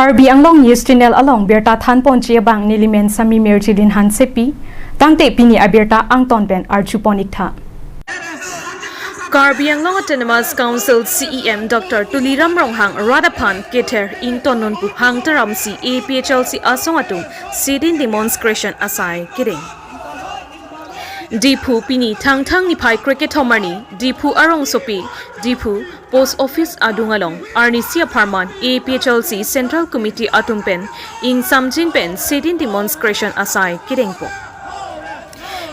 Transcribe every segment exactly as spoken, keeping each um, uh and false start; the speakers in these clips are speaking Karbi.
Karbi Anglong News Channel along birta thanponji abang nelimen Sami Mirjilin Hansepi, tangte pini abirta angton pen arjupon iktha. Karbi Anglong Autonomous Council C E M Doctor Tuliram Ronghang rat aphan kether ingtonnun pu hangtaram si A P H L C asong atum sit-in demonstration asai kedeng. Diphu, pini Thangthang niphai krekethom arni, Diphu arongsopi, Diphu Post Office adung along arnisi apharman A P H L C Central Committee atum pen ingsamjin pen sit-in demonstration asai kedengpo.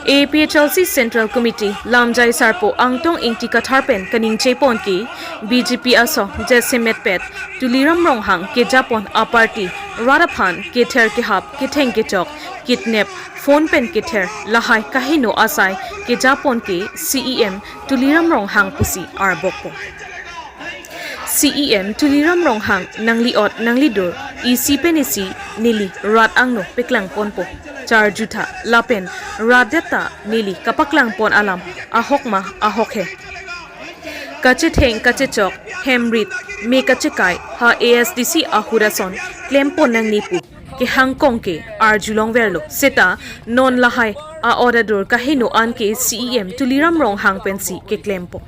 A P H L C Central Committee lamjai sarpo Angtong Ingti Kathar pen kaningjepon ke B J P asong jasemet pet Tuliram Ronghang kejapon a party rat aphan kether kehap, ketheng kechok, kidnap, phone pen kether lahai kaheno asai kejapon ke C E M Tuliram Ronghang pusi arbokpo. C E M Tuliram Ronghang nangliot nanglidur isi pen isi neli rat angno peklangponpo. Charjutha lapen rat det ta neli kapaklangpon alam ahok ma ahok he. Kachetheng kachechok, hem rit, me kachekai ha A S D C ahut ason klempon nangne pu kehangkong ke arjulongverlo. Seta non lahai a-order dur kaheno an ke C E M Tuliram Ronghang pensi keklempo.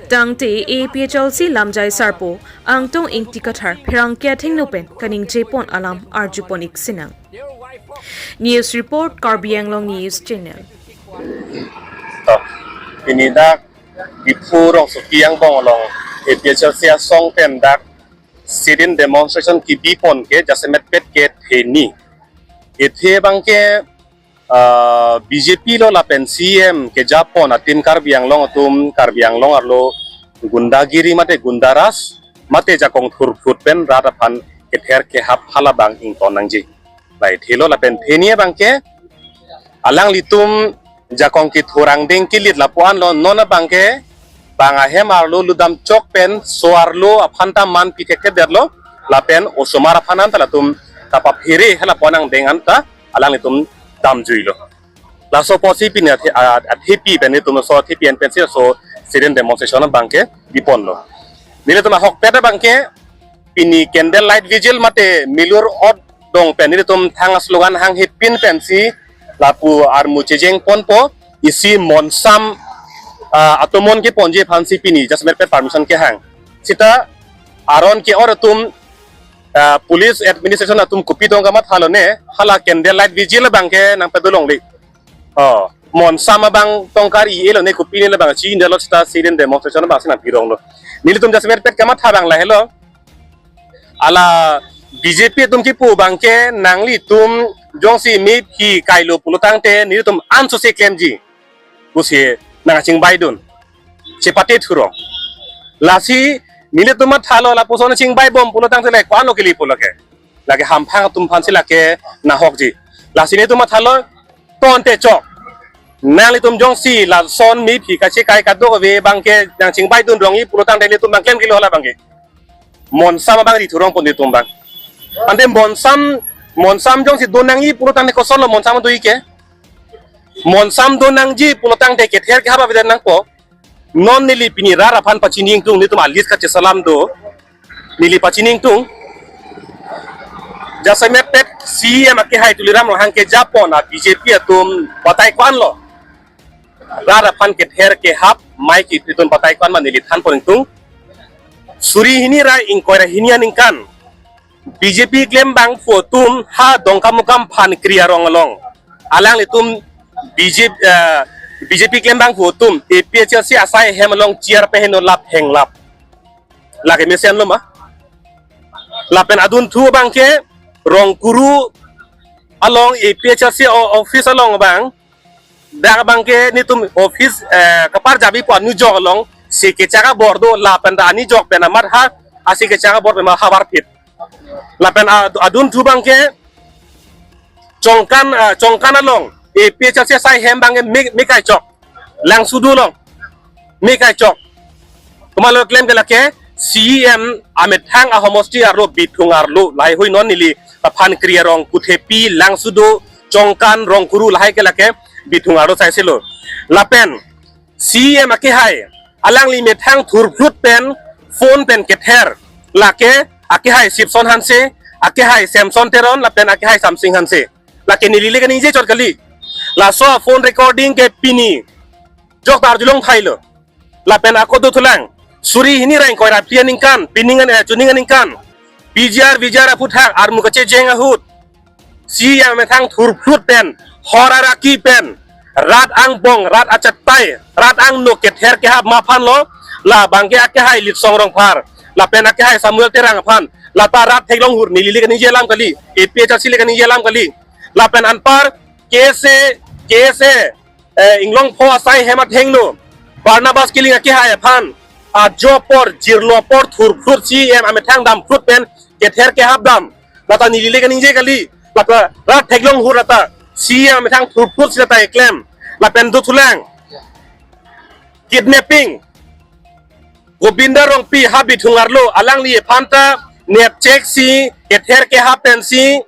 Tangte A P H L C lamjai sarpo Angtong Ingti Kathar pherangke athengno pen kaningjepon alam arjupon iksinang. News report, Karbi Anglong News Channel. To, pini dak Diphu rongsopi angbong along A P H L C asong pen dak sit-in demonstration kebipon ke jasemet pet kethe ni. Kethe abang ke, ah, B J P lo lapen C E M kejapon a-team Karbi Anglong atum, Karbi Anglong arlo gundagiri mate gundaraj mate jakong thurphut pen rat aphan kether kehap halabang ington nangji. Lahai thelo lapen theni abang ke alanglitum jakong kethurang deng kilit lapu-an lo, non abang ke bang ahem arlo ludam chok pen so arlo aphan ta man pi thekthedetlo, lapen osomar aphan anta latum kapaphere halapu-an angdeng anta alanglitum damjuilo. Laso apotsi pini athe, a-, athepi pen itum so athepi an pensi so sit-in demonstration abang ke biponlo. Nelitum ahokpet abang ke pini candle light vigil mate milur ot dong pen nelitum thang a-slogan hanghe pin pensi lapu armu chejengponpo, isi monsam, ah, atomon keponji aphansi pini jasemet pet permission kehang. Seta aron ke-or atum, ah, police administration atum kopi dong kamathalone, hala candle light vigil abang ke nangpedolongle. Oh, monsam abang tongkar i-e lone, kopi ne labang chi-indetlo, seta sit-in demonstration abang si nangpironglo. Nelitum jasemet pet kamatha abang lahelo. Ala B J P atum kipu abang ke nanglitum jongsi mephi kailo pulo tangte nelitum ansose klemji pusi nangchingbaidun. Chepate thurong. Lasi nelitum mathalo lapuson chingbaibom pulo tangte le ko-an lo kelepo lake. Lake hamphang atum aphansi lake nahokji. Lasi nelitum mathalo tonte chok. Nanglitum jongsi lason mephi kachekai kadokave abang ke nangchingbaidun rongji pulo tangte nelitum abang klem kilo hala abang ke. Monsam abang rithurongpo nelitum abang. Ante monsam, monsam jongsi do nangji pulo tangte kosonlo monsam do-i ke. Monsam do nangji pulo tangte kether kehap avedet nangpo. Non neli pini rat aphan pachini ingtung, nelitum a-list kachesalam do. Neli pachini ingtung. Jasemet pet C E M akehai Tuliram Ronghang kejapon a-B J P atum batai ko-an lo. Rat aphan kether kehap mai ke itum batai ko-an ma neli thanpon ingtung. Suri hini ra ingkoi ra hini aningkan B J P klembangphu atum ha Dongkamukam Phankri arong along. Alanglitum B J P, eh, B J P klembangphu atum A P H L C asai hem along chair peheno lap henglap. Lake mesenlo ma. Lapen adunthu abang ke Rongkuru along A P H L C o-, office along abang. Dak abang ke nelitum office, eh, kaparjap-ipo anujok along, si kechak abor do lapen ta anujok pen amat ha, asi kechak abor pen ma havar phit. Lapen a-, adunthu abang ke Chongkan, ah, Chongkan along, A P H L C asai hem abang ke me, me kaichok. Langsudu along, me kaichok. Komatlo klem ke lake C E M amethang ahomosti arlo Bithung arlo lahai hui non neli ta Phankri arong Kuthepi, Langsudu, Chongkan, Rongkuru lahai ke lake Bithung arlo saisilo. Lapen C E M akehai alangli methang thurphut pen phone pen kether lake Akehai Sipson Hanse, akehai Samson Teron, lapen akehai Samsing Hanse. Lake neli le kaningje chot kali. Laso a phone recording ke pini jok ta arjulong thailo. Lapen ako dothulang. Suri hini ra ingkoi ra phli aningkan, pining an, eh, chuning aningkan. P G R, V G R aphuthak, armu kachejeng ahut, C E M amethang thurphlut pen, hor araki pen, rat angbong, rat achatai, rat angno kether kehap ma aphan lo, labangke akehai Litsong Rongphar, lapen akehai Samuel Terang aphan, lata rat theklong hur, neli le kaningje alam kali, A P H L C le kaningje alam kali, lapen anpar, K S A, K S A, eh, Inglongpho asai hem athengno, Barnabas Killing akehai aphan, ajo apor, jirlo apor, thurphlut C E M amethang damphlut pen, kether kehap dam. Lata neli le kaningje kali. Lata rat theklong hur lata C E M amethang thurphlut si lata eklem. Lapen dothulang. Kidnapping. Gobinda Rongpi ha Bithung arlo, alangliphan ta nepchek si, kether kehap pensi,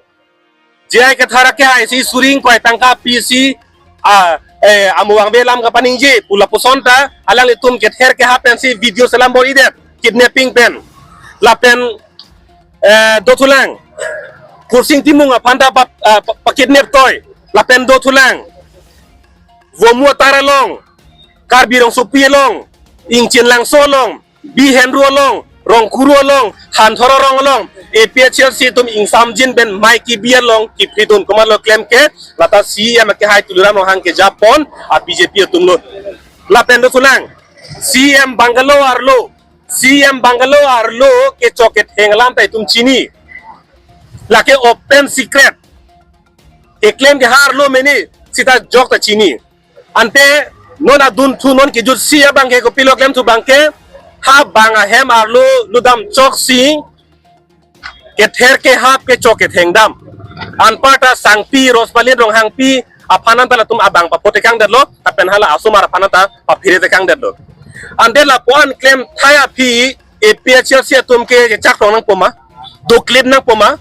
J I Kathar akehai si suri ingkoi tangka pisi, a, eh, amu vangve alam kapaningje, pu lapuson ta, alanglitum kether kehap pensi video selam bor-idet, kidnapping pen. Lapen, eh, dothulang, Kursing Timung aphan ta pa, ah, pa, pakidnap toi, lapen dothulang, Vomu atar along, Karbi Rongsopi along, Ingchin Langso along, Bihenru along, Rongkuru along, Hanthor arong along, A P H L C atum ingsamjin pen mai kibi along, kiphridun komatlo klem ke, lata C E M akehai Tuliram Ronghang ke japon, a B J P atum lo. Lapen dothulang, C E M bungalow arlo, C E M bungalow arlo kechok ketheng alam ta itum chini. Lake open secret. Eklem ke ha arlo mene, sita jok ta chini. Ante non adunthu non kejutsi abangke kopilo klemthu abangke, ha bang ahem arlo ludam choksi, kether kehap kechok ketheng dam. Anparta Sangpi, Rospalin Ronghangpi aphan anta latum abang papotekangdetlo, lapen hala asomar aphan anta paphiretekangdetlo. Ante lapu-an klemthai aphi, A P H L C atum ke chak rong nangpo ma, doklit nangpo ma.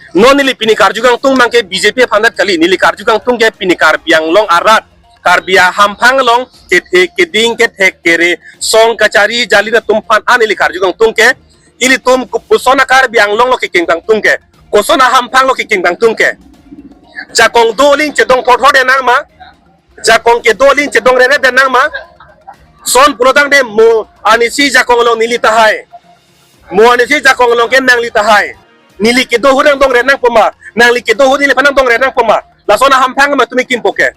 Non neli pini karju kangtung abangke B J P aphan det kali, neli karju kangtung ke pini Karbi Anglong arat, Karbi ahamphang along kethe keding kethek kere song kachari jali atum aphan an neli karju kangtung ke, ilitum kopuson a-Karbi Anglong lo keking kangtung ke, koson ahamphang lo keking kangtung ke. Jakong doling chedong thotho de nang ma, jakong kedoling chedong rere de nang ma. Son pulotangte mo anisi jakong along neli tahai. Mo anisi jakong along ke nangli tahai. Neli kedo ahut nangdongre nangpo ma. Nangli kedo ahut neliphan nangdongre nangpo ma. Lason ahamphang ma tumi kimpo ke.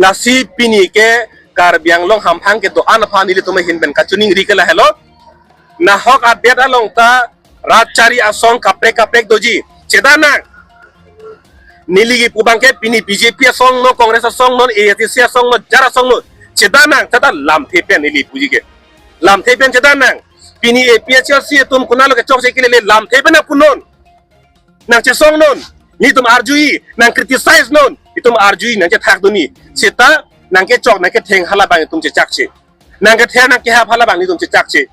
Lasi pini ke Karbi Anglong hamphang kedo-an aphan nelitum ahin pen kachiningri ke lahelo. Nahok adet along ta rat chari asong kaprek kaprek doji. Chedanang. Neli kipu abangke pini B J P asong no, Congress asong no, A I C C asong no, jar asong no. Chedanang, cheda lamthe pen neli puji ke. Lamthe pen chedanang. Pini A P H L C atum konatlo kechokche kelele lamthe pen nangpunon. Nangchesongnon. Nelitum arjui, nang criticize non. Itum arjui, nangchethakdunji. Seta nangkechok nangketheng halabang itum chechakche. Nangkether nangkehap halabang nelitum chechakche.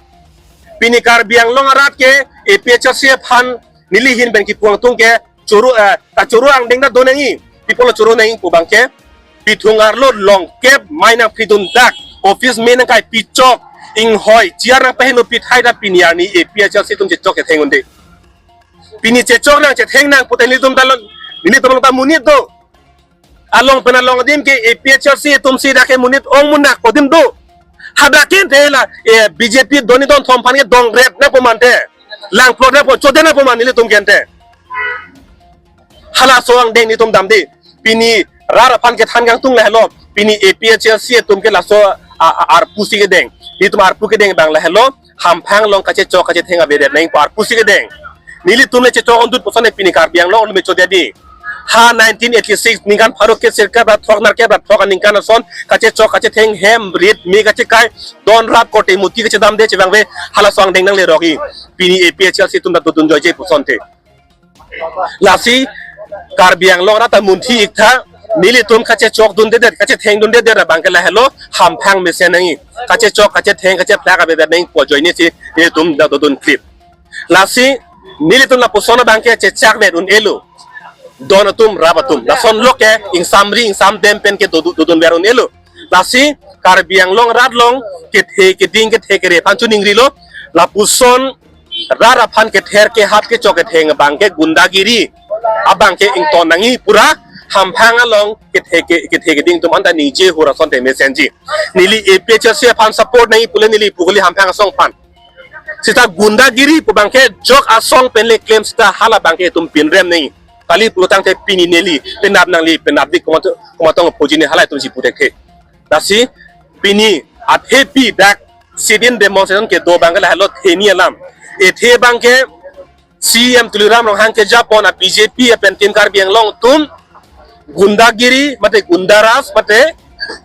Pini Karbi Anglong arat ke A P H L C aphan neli ahin pen kipu kangtung ke choro, eh, ta choro angdeng ta do nangji. Pi apotlo choro nangji pu abangke, Bithung arlo longkep mai nangphridun dak, office me nangkai pichok, inghoi, chair nangpaheno pithai ta pini arni A P H L C atum chechok chetheng un-e. Pini chechok nang chetheng nang pute nelitum ta lo, nelitum along ta monit do. Along pen along adim ke A P H L C atum si dak ke monit ong munak po adim do. Hadak ke ante la, eh, B J P doni don thom aphan ke dongret nangpo ma ante. Langplot nangpo, chode nangpo ma nelitum ke ante. Halaso angdeng nelitum damde. Pini rat aphan kethan kangtung lahelo. Pini A P H L C atum ke laso a, a, arpu si kedeng. Nelitum arpu kedeng abang lahelo. Hamphang along kachechok kachetheng avedet nangpo arpu si kedeng. Nelitum le chechok undut puson pini Karbi Anglong along me chodedi. Ha nineteen eighty-six ningkan pharo kre sirkep ra throk nerkep ra throk aningkan ason kachechok kachetheng hem rit me kachekai don rap korte muti kachedamde chevangve halaso angdeng nanglerokji. Pini A P H L C atum ta dodun joije puson te. Lasi Karbi Anglong arat ta munthi iktha, nelitum kachechokdundedet, kachethengdundedet abangke lahelo, hamphang mesen nangji. Kachechok, kachetheng, kachephlak avedet nangpo ajoine si nelitum ta dodun klip. Lasi nelitum lapuson abangke chechakvet un-elo. Don atum, rap atum. Lasonlo ke ingsamri, ingsamdem pen ke dodu-, dodunver un-elo. Lasi Karbi Anglong arat along kethe keding kethe kere aphan chiningrilo. Lapuson rat aphan kether kehap kechok ketheng abangke gundagiri abangke ington nangji pura hamphang along kethe ke- kethe keding atum anta ningje hur ason te mesenji. Neli A P H L C aphan support nangji pule neli pu kali hamphang asong aphan. Seta gundagiri pu abangke jok asong pen le klem seta hala abangke itum pinrem nangji. Kali pulotangte pini neli penap nangli penapdik komat- komatong puji ne hala itum si puthekthe. Lasi pini athepi dak sit-in demonstration kedo abangke lahelo theni alam. Ethe abangke C E M Tuliram Ronghang kejapon a B J P pen Team Karbi Anglong atum gundagiri mate gundaraj mate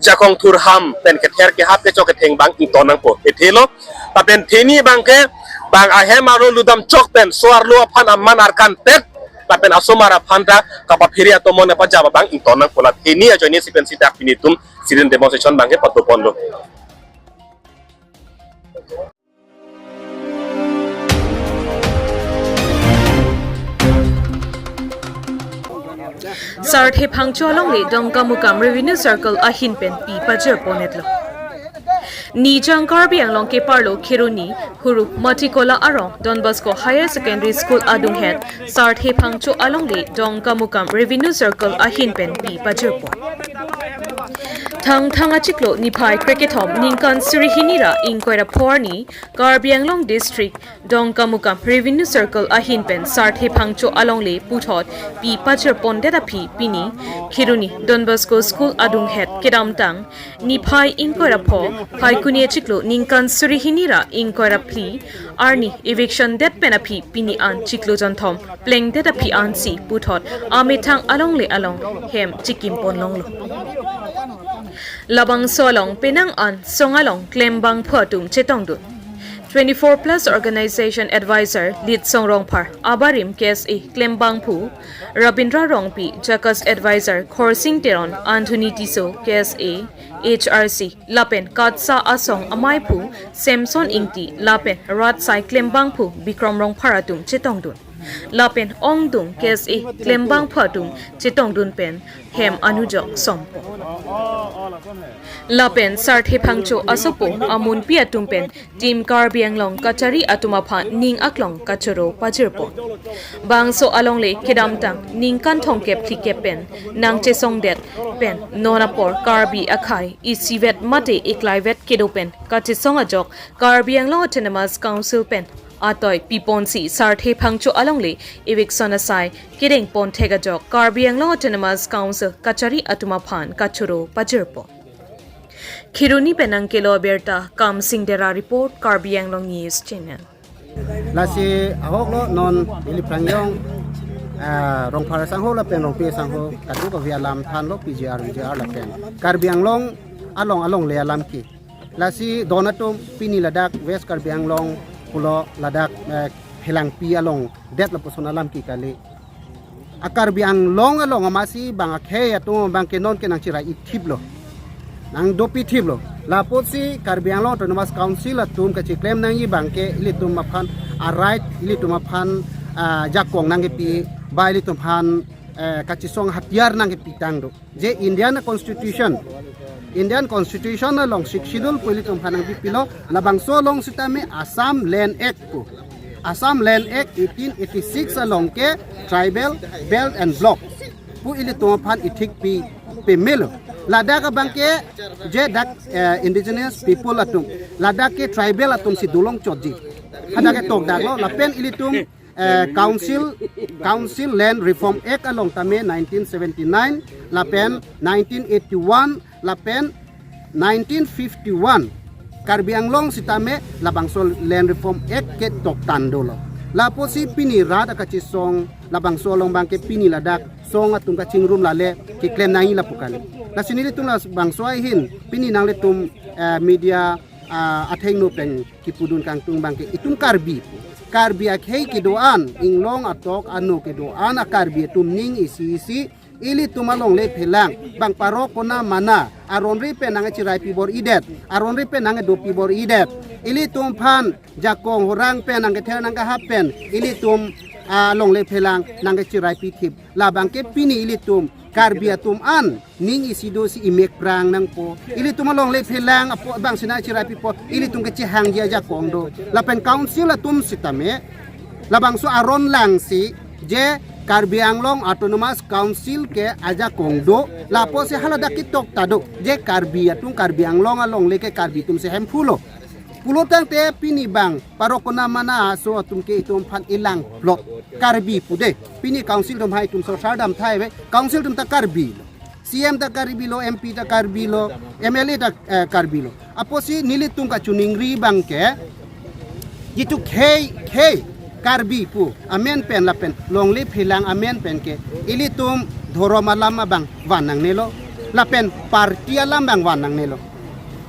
jakong thurham pen kether kehap kechok ketheng abang ington nangpo. Ethelo lapen theni abangke bang ahem arlo ludam chok pen so-arlo aphan aman arkan tet lapen asomar aphan ta kapaphere atomon apajap abang ington nangpo. La theni ajoine si pensi dak pini itum sit-in demonstration abangke patuponlo. Sarthe Phangcho alongle Dongkamukam Revenue Circle ahin pen pi pajirponetlo. Nijang Karbi Anglong keparlo Kheroni, Huruk Matikola arong Don Bosco Higher Secondary School adunghet Sarthe Phangcho alongle Dongkamukam Revenue Circle ahin pen pi pajirpon. Thangthang achiklo niphai krekethom ningkan suri hini ra ingkoi ra pho arni Karbi Anglong District Dongkamukam Revenue Circle ahin pen Sarthe Phangcho alongle puthot pi pajirpondet aphi pini Kheroni Don Bosco School adunghet kedamtang niphai ingkoi ra pho Phaikuni achiklo ningkan suri hini ra ingkoi ra phli arni eviction det pen aphi pini an chiklo jonthom plengdet aphi ansi puthot amethang alongle along hem chikimpon longlo. Labangso along penang an song along klembangphu atum chetongdun. Twenty-four Plus Organization Advisor Litsong Rongphar abarim K S A klembangphu Rabindra Rongpi, Jakas Advisor Khorsing Teron, Anthony Tisso, K S A, H R C, lapen KATSA asong amaiphu Samson Ingti, lapen rat asai klembangphu Bikram Rongphar atum chetongdun. Lapen ongdung K S A klembangphu atum chetongdun pen hem anujok sompo. Lapen Sarthe Phangcho asopo amunpi atum pen Team Karbi Anglong kachari atum aphan ning aklong kachoro pajirpon. Bangso alongle kedamtang ningkan thomkep phlikep pen nangchesongdet pen non apor Karbi akhei isivet mate iklaivet kedo pen kachesong ajok Karbi Anglong Autonomous Council pen atoi piponsi Sarthe Phangcho alongle eviction asai kedengpon thek ajok Karbi Anglong Autonomous Council kachari atum aphan kachoro pajirpon. Kheroni pen nangkelo abirta Kamsing Dera report, Karbi Anglong News Channel. Lasi ahoklo non ili prangyong, ah, Rongphar sangho lapen Rongpi sangho kadokave alam thanlo P G R, V G R lapen Karbi Anglong along alongle alam ke. Lasi don atum pini ladak West Karbi Anglong pulo ladak, eh, Phelangpi along det lapuson alam ke kali. A Karbi Anglong along amatsi bang akhei atum abangke non ke nangchirai-ithiplo, nangdopithiplo. Lapotsi Karbi Anglong Autonomous Council atum kachiklem nangji abangke ilitum aphan a right, ilitum aphan, ah, jakong nangkepi, ba ilitum aphan, eh, kachesong hatiyar nangkepitang do. Je Indian Constitution, Indian Constitution along Sixth Schedule pu ilitum aphan nangpipilo, labangso along sitame Assam Land Act pu, Assam Land Act eighteen eighty-six along ke Tribal Belt and Block pu ilitum aphan ithik pi pemelo. Ladak abangke je dak, eh, indigenous people atum, ladak ke tribal atum si dolong chotji. Hadak ke tokdaklo lapen ilitum, eh, Council, Council Land Reform Act along tame nineteen seventy-nine lapen nineteen eighty-one lapen nineteen fifty-one Karbi Anglong sitame labangso Land Reform Act ke toktang dolo. Lapotsi pini rat akachesong labangso along abangke pini ladak song atum kachingrum lale keklem nangji lapu kali. Lasi nelitum labangso ahin pini nanglitum, eh, media, ah, athengno pen kipudun kangtung abangke itum Karbi, Karbi akhei kedo-an, inglong atok ano kedo-an a Karbi atum ning isi isi ilitum alongle Phelang, bang parok kona mana, aronri pen nangchirai pibor-idet, aronri pen nangdo pibor-idet, ilitum aphan jakong horang pen nangkether nangkahap pen ilitum alongle phelang nangkechiraipi thip. Labang ke pini ilitum Karbi atum an ning isi do si imek prang nangpo. Ilitum alongle phelang apo bang si nangchiraipipo, ilitum kechehangji ajakong do. Lapen council atum sitame labangso aron lang si je Karbi Anglong Autonomous Council ke ajakong do, lapusi haladak ketok ta do je Karbi atum, Karbi Anglong alongle ke Karbi atum si hem pulo. Pulo tangte pini bang parokona mana aso atum ke itum aphan ilangplot Karbi pu de. Pini council atum hai atum sorsar dam thai ve, council atum ta Karbi lo, C M ta Karbi lo, M P ta Karbi lo, M L A ta, eh, Karbi lo. Apotsi nelitum kachiningri abang ke jitu khei khei Karbi pu amen pen lapen longle phelang amen pen ke ilitum dhorom alam abang van nangnelo, lapen party alam abang van nangnelo.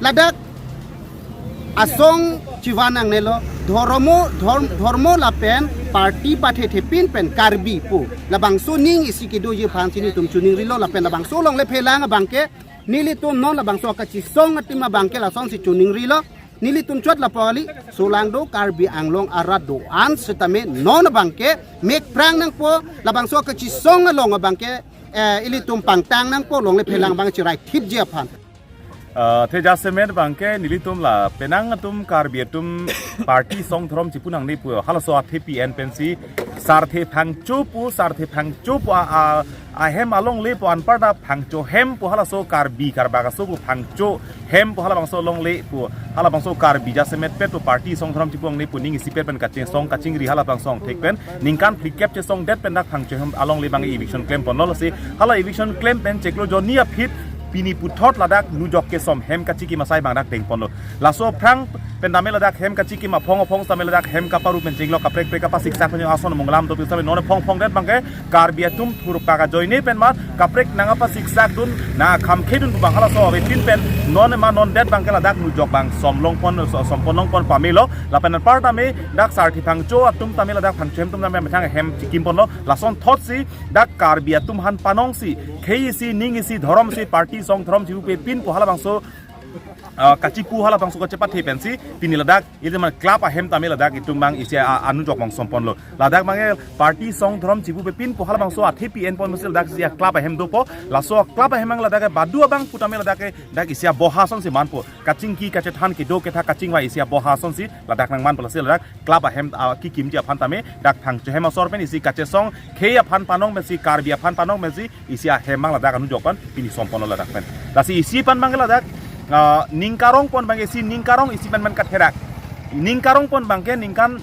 Ladak asong chivan nangnelo, dhormo, dhorm-, dhormo lapen party pathethepin pen Karbi pu labangso ning isi kedoji aphan si nelitum chiningrilo, lapen labangso longle phelang abang ke nelitum non labangso kachesong atum abang ke lasonsi chiningrilo. Nelitum chot lapu kali, solangdo Karbi Anglong arat do-an sitame non abang ke mek prang nangpo, labangso kachesong along abang ke, eh, ilitum pangtang nangpo, longle phelang abang chirai thipji aphan. Ah, te jasemet abang ke nelitum la penang atum Karbi atum party song dhorom chipu nangne pu halaso athepi en pensi sarthe phangcho pu, sarthe phangcho pu a, a, ahem alongle pu anparta phangcho hem pu halaso Karbi Karbak aso pu phangcho hem pu halabangso longle pu halabangso Karbi jasemet pet pu party song dhorom chipu nangne pu ning isipet pen kachesong kachingri halabangso thek pen ningkan phlikep chesongdet pen dak phangcho hem alongle abang eviction klemponlo si hala eviction klem pen chiklo jonni aphi pini puthot ladak nujok kesom hem kachikim asai abang dak dengponlo. Laso aphrang pen tame ladak hem kachikim aphong aphong tame ladak hem kaparu pen chinglok kaprek prek kapasiksak pen ason munglam do tame non aphong aphongdet abang ke Karbi atum thurpak ajoine pen ma kaprek nangpasiksak dun nangkhamkhe dun pu abang halaso avepin pen non ma nondet abang ke ladak nujok abang somlongpon, so-, sompon longpon pamelo. Lapen anpar tame dak sarthe phangcho atum tame ladak phangcho hem atum tame methang hem chikimponlo. Lasonthotsi dak Karbi atum aphan panongsi khei isi ning isi dhorom isi party song dhorom chipu pepin pu halabangso, ah, kachipu halabangso kachepathe pensi pini ladak ilitum club ahem tame ladak itum abang isi a, anujok abang somponlo. Ladak abang ke party song dhorom chipu pepin pu halabangso athepi enpon masi ladak isi club ahem dopo. Laso club ahem abang ladak ke badu abang pu tame ladak ke dak isi aboha asonsi manpo. Kachingki kachethan kedo ketha kachingvai isi aboha asonsi ladak nangmanpo, lasi ladak club ahem, ah, kikimji aphan tame dak phangcho hem asor pen isi kachesong khei aphan panong pensi Karbi aphan panong pensi isi ahem abang ladak anujok pen pini somponlo ladak pen. Lasi isi pen abang ke ladak, ah, ning karongpon abang ke isi ning karong isi pen pen katherak. Ning karongpon abang ke ningkan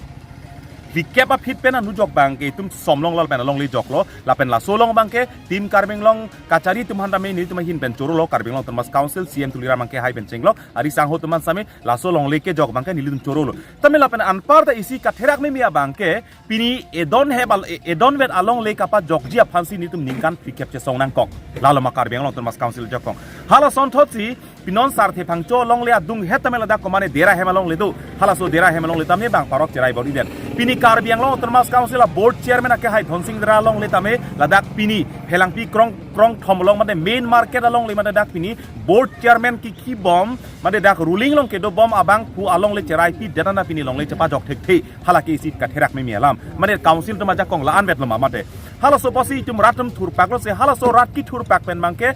phlikep aphi pen anujok abang ke itum somlonglo pen alongle joklo. Lapen laso along abang ke Team Karbi Anglong kachari atum aphan tame nelitum ahin pen chorolo, Karbi Anglong Autonomous Council C M Tuliram Ronghang ke hai pen chinglok, ari sangho atum aphan tame laso longle kejok abang ke nelitum chorolo. Tame lapen anparta isi katherak mimi abang ke pini edon heb al-, e-, edonvet alongle kapajokji aphansi nelitum ningkan phlikep chesong nangkok. Lalo ma Karbi Anglong Autonomous Council jokong. Halasonthotsi pinon sarthe phangcho alongle adunghet tame ladak komane Dera hem alongle do. Halaso Dera hem alongle tame bang parok cherai bor-idet. Pini Karbi Anglong Autonomous Council a-board chairman ake hai Dhonsing Dera alongle tame ladak pini Phelangpi krong, krongthom along mate main market alongle mate dak pini board chairman kikibom mate dak ruling along kedobom abang pu alongle cheraipidet an pini longle chepajok thekthe, hala ke isi katherak mimi alam. Mate council atum ajakong la-anvetlo ma mate. Halaso apotsi itum rat atum thurpaklo, se halaso rat kethurpak pen abang ke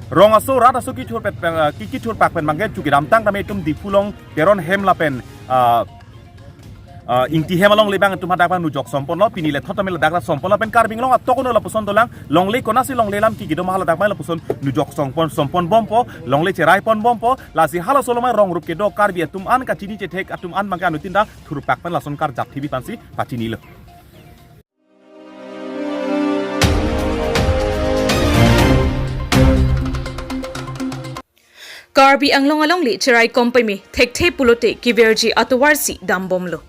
rong aso rat aso kethurpak pen, ah, ke-, kethurpak pen abang ke chukidamtang tame itum Diphu along Teron hem lapen, ah, ah, Ingti hem alongle abang itum hadak abang nujok somponlo, pini lethot tame ladak la somponlo pen Karbi Anglong atok uno lapuson dolang, longle konatsi longle alam ke kedo ma haladak abang lapuson nujok sompon, somponbompo, longle cheraiponbompo, lasi halaso along ma rong rup kedo Karbi atum an kachini chethek atum an abang ke anuttin ta thurpak pen lason karjap thibi aphansi pachinilo. Karbi Anglong alongle cheraikom peme thekthe pulote kevirji atovarsi dambomlo.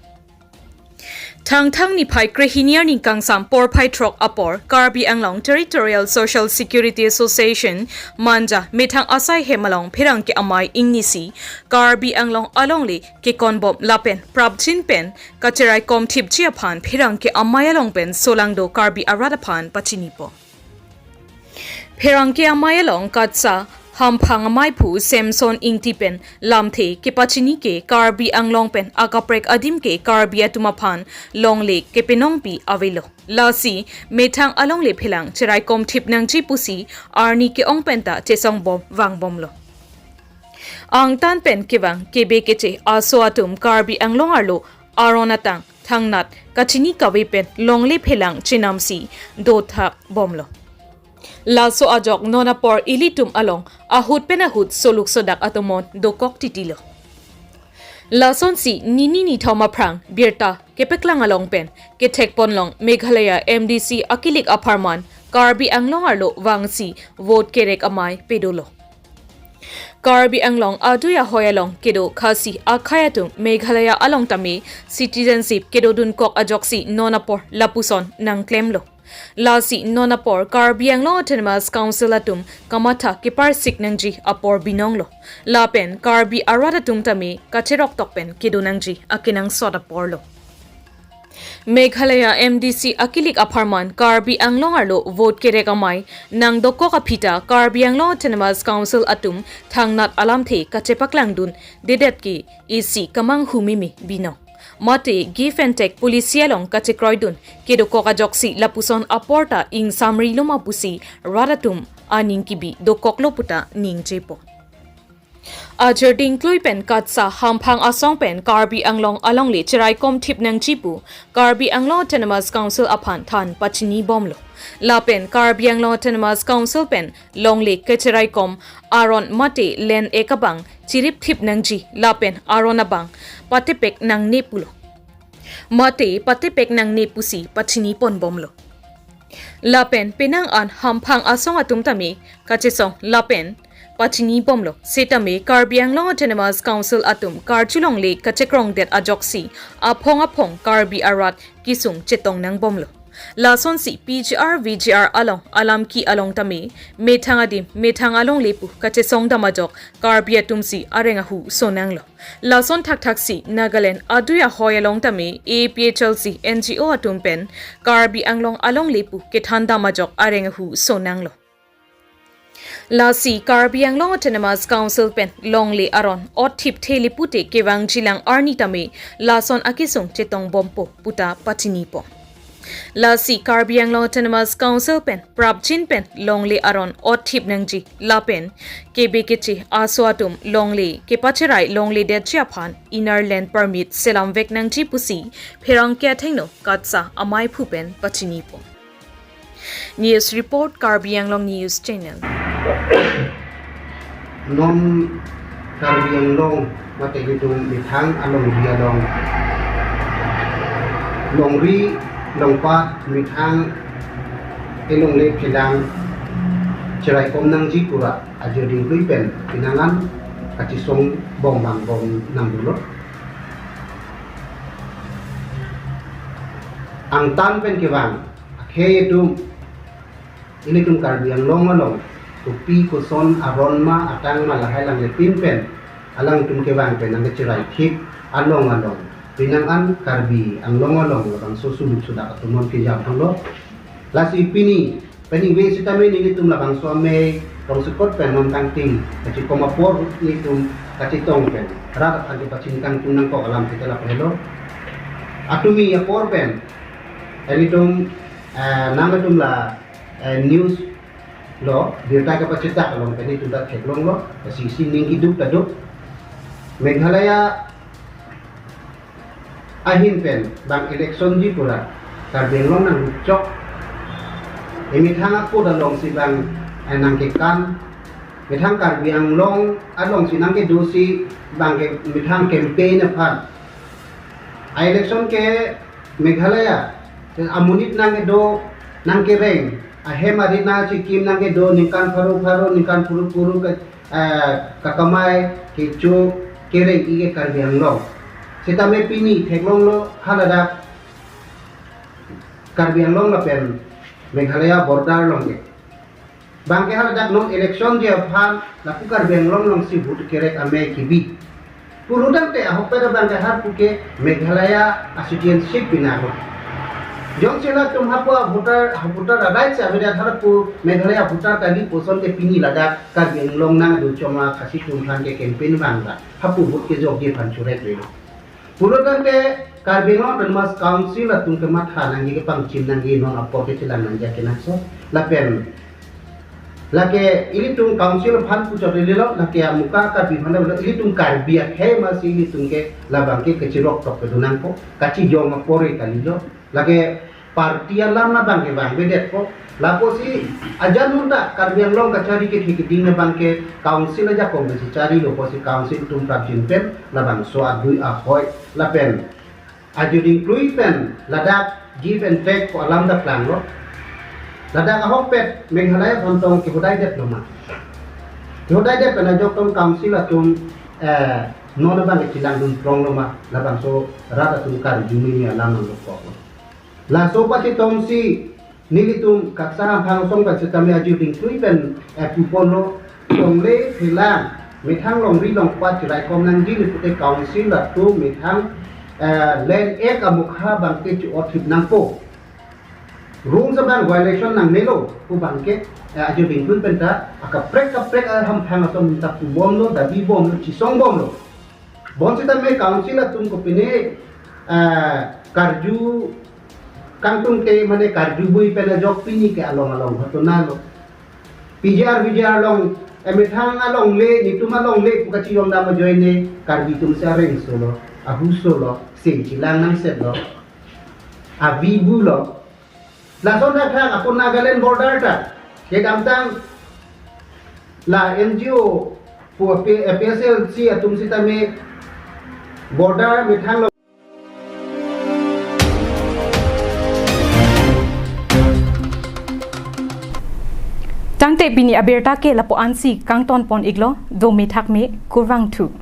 Thangthang niphai krehini arni kangsam porphai throk apor Karbi Anglong Territorial Social Security Association Manja methang asai hem along pherangke amei ingnisi Karbi Anglong alongle kekonbom lapen prapjin pen kacheraikom thipji aphan pherangke amei along pen solangdo Karbi arat aphan pachinipo. Pherangke amei along KATSA Hamphang amaiphu Samson Ingti pen lamthe kepachini ke Karbi Anglong pen akaprek adim ke Karbi atum aphan longle kepenongpi avelo. Lasi methang alongle phelang cheraikom thip nangji pusi arni ke-ong penta chesongbom vangbomlo. Angtan pen kevang kebe keche aso atum Karbi Anglong arlo aron atang thangnat kachini kave pen longle phelang chenamsi dothak bomlo. Laso ajok non apor ilitum along ahut pen ahut soluk sodak atomon dokok titilo. Lasonsi nini nithom aphrang birta kepeklang along pen kethekponlong Meghalaya M D C akilik apharman Karbi Anglong arlo vangsi vote kerek amei pedolo. Karbi Anglong adui ahoi along kedo Khasi akhei atum Meghalaya along tame citizenship kedodunkok ajoksi non apor lapuson nangklemlo. Lasi non apor Karbi Anglong Autonomous Council atum kamatha keparsik nangji apor binonglo. Lapen Karbi arat atum tame kacheroktok pen kedo nangji akenangsot aporlo. Meghalaya M D C akilik apharman Karbi Anglong arlo vote kerek amei nangdokok aphi ta Karbi Anglong Autonomous Council atum thangnat alamthe kachepaklangdun dedet ke isi kamanghumeme binong. Mate give and take policy along kachekroidun kedokok ajoksi lapuson apor ta ingsamrilo ma pusi rat atum aning kebi dokoklo puta ningjepo. Ajir dingklui pen katsa hamphang asong pen Karbi Anglong alongle cheraikom thip nangji pu Karbi Anglong Autonomous Council aphan than pachini bomlo. Lapen Karbi Anglong Autonomous Council pen longle kecheraikom aron mate land ek abang chirip thip nangji lapen aron abang patepek nangne pulo. Mate patepek nangne pusi pachini ponbomlo. Lapen penang an hamphang asong atum tame kachesong lapen pachini bomlo. Setame Karbi Anglong Autonomous Council atum karjulongle kachekrongdet ajoksi aphong aphong Karbi arat kesung chetong nangbomlo. Lasonsi P G R, V G R along alamki along tame methang adim methang alongle pu kachesongdam ajok Karbi atumsi areng ahu sonanglo. Lason thakthaksi Nagaland adui ahoi along tame A P H L C N G O atum pen Karbi Anglong alongle pu kethandam ajok areng ahu sonanglo. Lasi Karbi Anglong Autonomous Council pen longle aron ot thipthe lipute kevangjilang arni tame lason akesung chetongbompo puta pachinipo. Lasi Karbi Anglong Autonomous Council pen prapjin pen longle aron ot thip nangji lapen kebe keche aso atum longle kepacherai longledetji aphan Inner Line Permit selamvek nangji pusi pherangke athengno katsa amaiphu pen pachinipo. News report, Karbi Anglong News Channel. Non Karbi Anglong mate ilitum methang alongri along, longri longpat methang kelongle phelang cheraikom nangji pura ajir dingklui pen penang an kachesongbom vangbom nangdunlo. Angtan pen kevang akhei atum, ilitum Karbi Anglong along kopi koson aron ma atang ma lahai langle pin pen alangtum kevang pen nangkecherai thip along along penang an Karbi Anglong along labangso suluk sudak atumon kejam thanglo. Lasi pini pen ingve sitame nelitum labangso amei tongsekot pen non kangting kachikom apor nelitum kachetong pen rat aphan kepachini kangtung nangkok alam kita lapen helo. Atumi apor pen ilitum, eh, nangtum la, eh, news lo birta kepachetak along pen ilitum ta theklonglo, lasi isi ning keduk ta duk. Meghalaya ahin pen bang election ji pura Karbi Anglong nangchok. Emethang akut alongsi bang, eh, nangkekan. Methang Karbi Anglong alongsi nangkedosi bang ke methang campaign aphan. A-election ke Meghalaya amonit nangkedo nangkereng. Ahem arit nangchikim nangkedo ningkan pharo pharo ningkan phuruk phuruk ke, eh, kakamai kecho kereng ike Karbi Anglong. Sitame pini theklonglo haladak Karbi Anglong lapen Meghalaya border along ke. Bang ke haladak non election ji aphan lapu Karbi Anglong alongsi vote kerek amei kebi. Pulotangte ahokpet bang ke har puke Meghalaya a-citizenship pinaklo. Jongsi latum hapu voter, voter a-right si avedet, halapu Meghalaya voter kali puson ke pini ladak Karbi Anglong nangdo choma Khasi atum aphan ke campaign vanglo, hapu vote kejokji aphan churek relo. Pulo tangte Karbi Anglong Autonomous Council atum kematha nangji, kepangchim nangji, non apor kechelang nangji akenangsot. Lapen lake ilitum council aphan puchot lilo, lake amuka Karbi aphan lo, ilitum Karbi akhei masi ilitum ke labang ke kachirok tok kedo nangpo, kachijong apor kalilo. Lake party alam labang ke vangvedetpo. Lapusi ajan unta Karbi Anglong kachari kethe keding labang ke council ajakong si charilo pusi council atum prapjin pen labangso adui ahoi lapen ajuding klui pen ladak give and take pu alam dak klanglo. Ladak ahokpet Meghalaya aphan tong kehodaidet loma? Kehodaidet pen ajok tong council atum, eh, non abang kechilangdun prong loma, labangso rat atum karju mimi alam nangdokok lo. Laso pachitongsi nelitum Kaksahang Phangosong pen sitame ajuding klui pen, eh, puponlo, longle phelang methang longri longpat chiraikom nangji pute council atum methang, eh, Land Act amukha abang ke chu-othip nangpo. Rules abang violation nangnelo pu abang ke, eh, ajuding klui pen ta akaprek kaprek ahamphang atum ta pubomlo, dabibomlo, chisongbomlo. Bonsitame council atum kopine, eh, karju kangtung te mane karjubui pen ajok pini ke along along ghotonalo. P G R, V G R along, eh, methang alongle, netum alongle pu kachijong dam ajoine Karbi atum si areng solo, ahu solo, sing chilang nangsetlo, avi bulo. Lason athak apun Nagaland border ta kedamtang la N G O pu P-, eh, P S L C atum sitame border methang lo. Tangte pini abirta ke lapu-ansi kangton pon iklo, do methak me, kurvangthu.